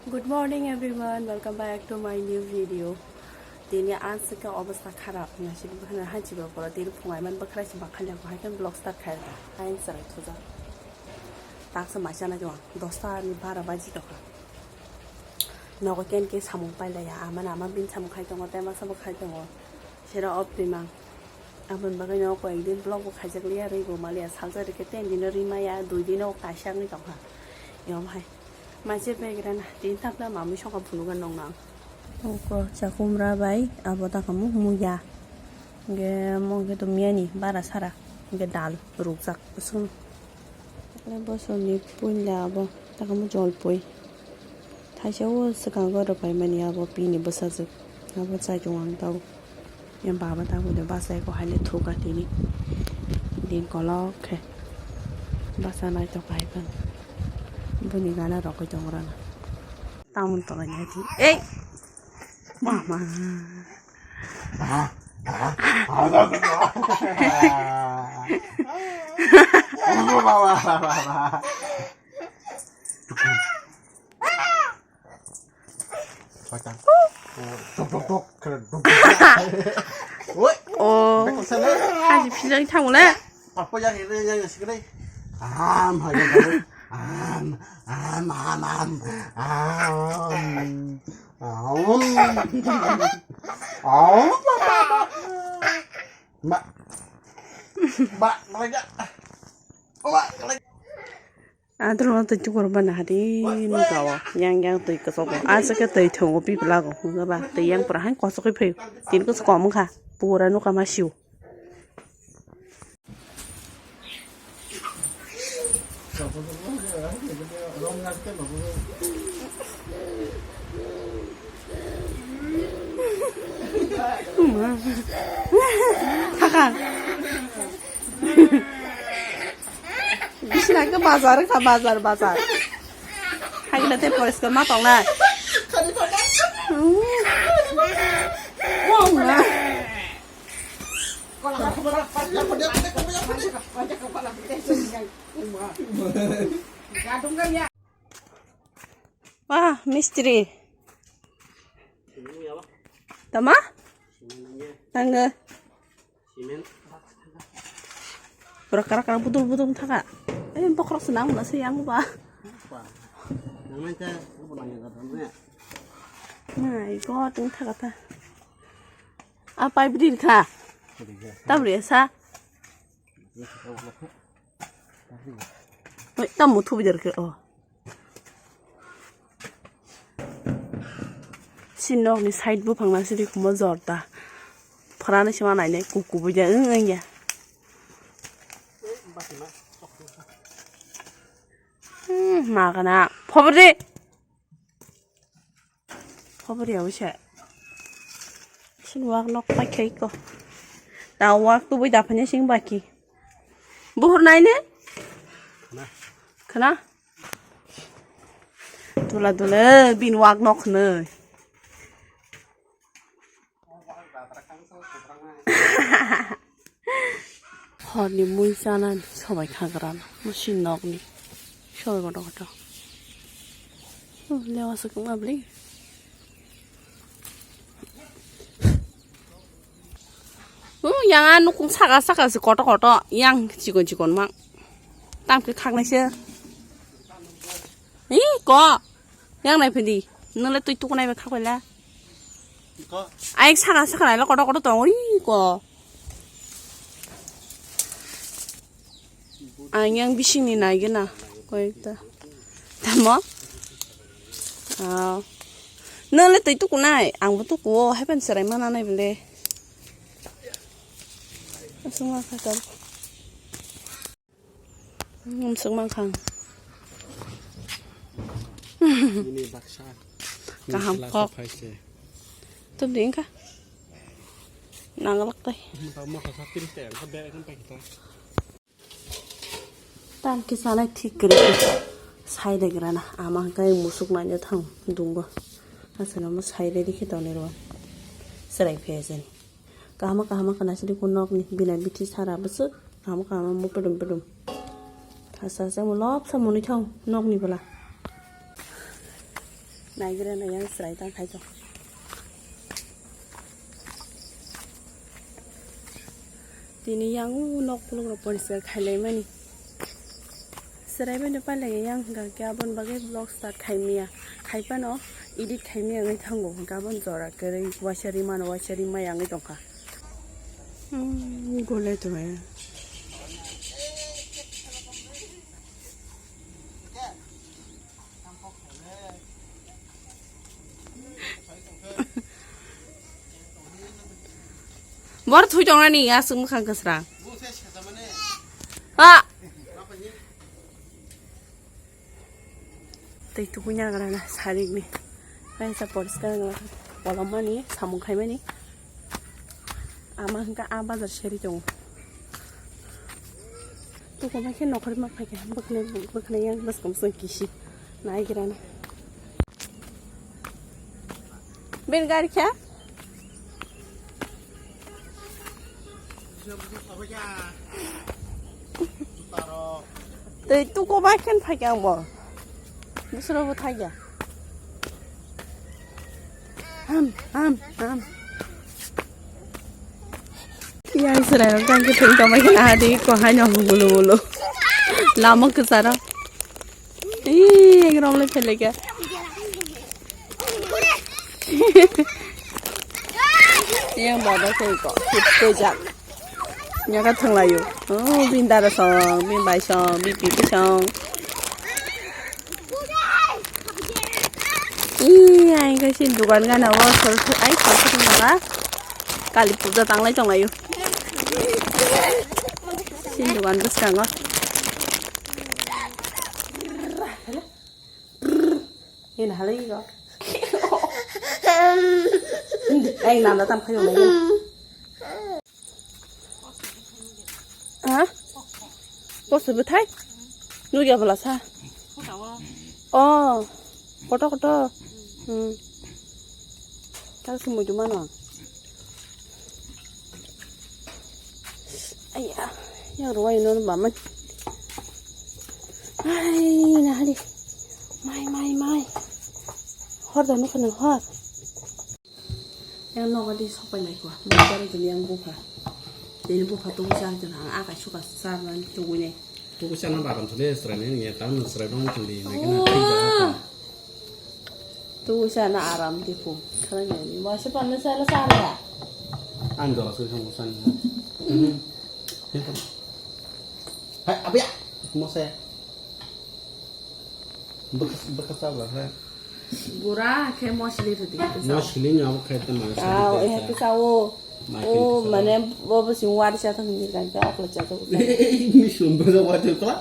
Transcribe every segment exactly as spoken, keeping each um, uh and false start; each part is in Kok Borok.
Good morning everyone, welcome back to my new video. Tini ang se khe obostha kharap, nasi bwkhana hanchi ba pora tini phungai man bwkhara si bakhalya ko hai khe vlog start khai ta. Hai ang sarai thuja. Tak se mai chana jong dosta ni bara baji tokha. Nogo ken ke samung pailaya, ama na ama bin samung khai tongo, tema samung khai tongo. Sera op rimang. Aboni bagwi no koyek din vlog bo khaijak liya, rwi bo maliya, salsa rikhe ten dino rimaya, dui dino kaisa wngwi tongkha. Yom hai. Maise begrana tin tapla mamui songkha phunukha nong nang. Oko chakumra bai abo takhamu muya. Ge mo ge to miyani bara sara. Ge dal rukjak sung. Bosorni puila abo takhamu jolpui. Thaisa o swkango rwpaimani abo bini bwsajwk. Abo chaichung ang tau. Yang baba tabuk de bachai ko haile thuka tini. Din kolok khe. Bacha nai to kai kan. Buni gana rokoi tong rana. Tamon to nai ti. Ei. Mama. Tok tok tok, kena tok tok. Woi. Oh. Beko sana. Aji pinjang thamu le. Apa yang ini yang segede? Am, haja baru. Am, am, am, am. Am. Am. Am. Mbak. Mbak, lagi. Mbak, lagi. Adro no twi chukor bana hadi no gawo. Yang yang twi kosok. Asa ke twi thongo pi pelago. Hwnga ba twi yang pura han kosok phi. Tin kos kom kha. Pura no kama siu. Thaka. Bisi lagi bazar kha, bazar, bazar. Hai kena te poriskar ma tongnai. Wah, wah. Wah, mistri. Tama? Tangga. Pura kara kara budul budul thaka. Eh, bokrok se nang masa yang ba. My God, teng thaka ta. Apai bidi kha. Tabri sa. Oi, tam muthu bidar ke, oh. Sinok ni side buphang na sidi kumo jorta. Phara ni sima nai nai kuku buja, eng, eng ya. Hmm, magana. Phobri. Khobor ya wisa. Sin wak nok pai khai ko. Da wak tu bui da phanya sing baki. Buhur nai ne? Khana? Khana? Dula dula bin wak nok ne. Horni mui chana sobai khagrana musi nokni sobai koto koto. Lewa sukuma bli. Yang a nukung saka saka se koto koto yang chikon chikon mang. Tam ke khaknai se. Ih ko. Yang nai phedi. Nole tui tukunai be khakoila. Ko. Ai saka saka nai lo koto koto tong ri ko. Ang yang bising ni nai gena koyekta. Tamo? Ah. Nole tui tukunai, ang bo tukuo, hai pen serai mana nai bele. Asung ma khatar. Umsuk mankha. Ini baksa. Kaham kok. Tubdi wngkha. Nangalak tai. Tam kisa nai thik kwrwi. Sai de grana. Ama hwnkhe musuk naina thang dungo. Aswk no mo sai ready khe tonwi rw. Chwrai phiyajani. Kahama kahama khana sidi ko nokni bina bithi sara bwswk kahama kahama mo pedum pedum. Hasa hasa mo lobsa monwi thang nokni bwla. Naigra na yang chwrai ta khai tong. Tini yang u nok kuluk rok poriskar khai lai mani. Chwrai bai no palai yang hwnkha khe aboni bagwi vlog start khai maya. Khai phano edit khai maya wngwi thango hwnkha aboni jora kwrwi waisa ri mano waisa ri maya wngwi tongkha. Hmm, gole to ya. Bor thui tongnani aswk mwkhang kwsra. Ha. Tei tubuina grana sarikni. Kaisa poriskar wngla kolomani samung khaimani. Ama hwnkha a bazar seri tongo. Tukuma khe nokhorma phaikha bwkhnai bwkhnai yang bwskang bwskang kisi naigrana. Bini gari kha? Tei tukuma khe phaikha ang bo. Bwswrwngbo thaiya. Ham, ham, ham. Yang chwrairok tang kwthwng tongmani hadi ko haino humulo mulo. Lama kwcharo. Ih, ekrom le phelekya. Yang baba koi ko, koi jak. Nyaga thanglayo. Oh, bin dara song, bin bai song, bin pipi song. Ih, ai ka sin dukan gana o, sol, ai, sol, sol, sol, Kali puja tanglai tonglayo. Sin dukan bwskango. Yen halai go. Ai nanda tam khayo na yen. Ha? Poso bwthai? Nugya bwla sa? Oh, koto koto. Hmm. Tak sumui duma no. Aiya, yang ruwai no bamai. Ai, nahari. Mai, mai, mai. Hor da nukha nang hor. Yang nogo di sopai lai kwa. Nang jani yang bupha. Tini bupha tubu sa jana ang akai suka sa man tubu ne. Tubu sa na baram thule srai ne ya tan srai dong thuli ne kena thai ba. Tubu sa na aram tipu. Khala ne ni mo se pan sa la sa ya. Ang dora su song san. Hai abya. Mo se. Bekas bekas apa ha? Gura khe mosli rwdi kisa. Mosli ni abo khai ta mangsa. Ah, eh kisa o. O mane bo bo sing war cha thang ni kan ta akla cha thang. Ni sum ba wa ta kla.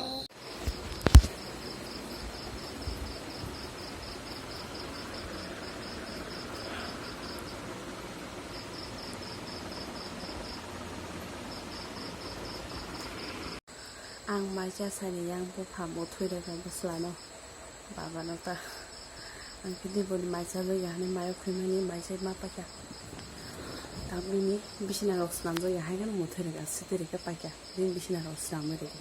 Ang mai cha sani yang bupha muthwi rega bwslano, babano ta. Ang khe boni mai cha jagya hani mayo khwimani mai cha ma paikha. Ta bini bisina rok swnam jagya hai kheno muthwi rega siti rega paikha. Bini bisina rok swnamwi rega.